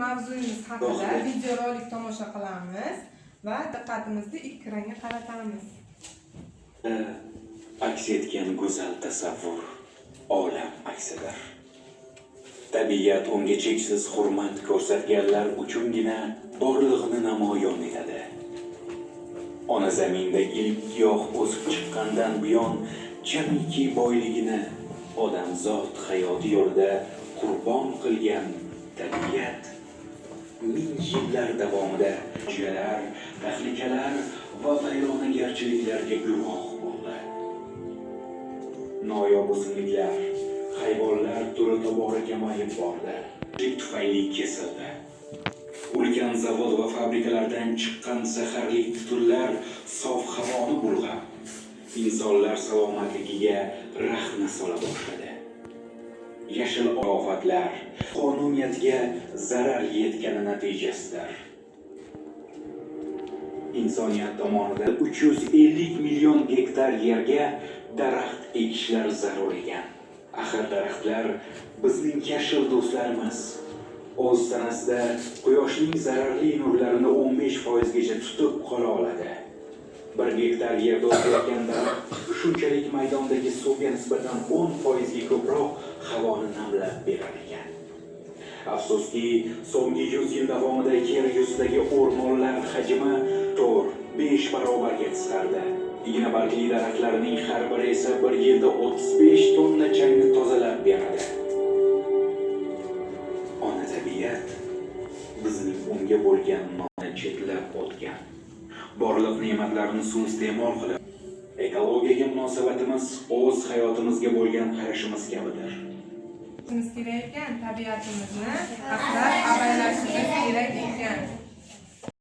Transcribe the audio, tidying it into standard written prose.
Mavzuyimiz haqida videorolik tomosha qilamiz va diqqatimizni ekranga qaratamiz. Aks etgan go'zal tasavvur olam aksidir. Tabiat unga cheksiz hurmat ko'rsatganlar uchungina borlig'ini namoyon etadi. Ona zaminda ilk giyoh o'sib chiqqandan buyon jamiki boyligini odamzod hayoti yo'lida qurbon qilgan tabiat ming yillar davomida fojialar, tahlikalar va vayronagarchiliklarga guvoh bo'ldi. Noyob o'simliklar, hayvonlar turi tobora kamayib bordi. Tufayli kesildi. Ulkan zavod va fabrikalardan chiqqan zaharli tutunlar sof havoni bulg'ab, insonlar salomatligiga rahna sola boshladi. Yashil ofatlar qonuniyatga zarar yetgani natijasidir. Insoniyat tomonidan 350 million gektar yerga daraxt ekishlar zarur ekan. Axir daraxtlar bizning yashil do'stlarimiz. O'z tanasida quyoshning zararli nurlarini 15% gacha tutib qola oladi. 1 gektar yerda o'sayotgan daraxt shunchalik maydondagi suvga nisbatan 10% ga ko'proq havoni namlab berar ekan. Afsuski, so'nggi 100 yil davomida yer yuzidagi o'rmonlar hajmi 4-5 barobarga qisqardi. Igna bargli daraxtlarning har biri esa bir yilda 35 tonna changni tozalab beradi. Ona tabiat bizning unga bo'lgan nonni chetlab o'tgan. Borliq ne'matlarni suiiste'mol qilib, ekologiyaga munosabatimiz o'z hayotimizga bo'lgan qarashimiz kabidir. Qilishimiz kerak ekan tabiatimizni asrab.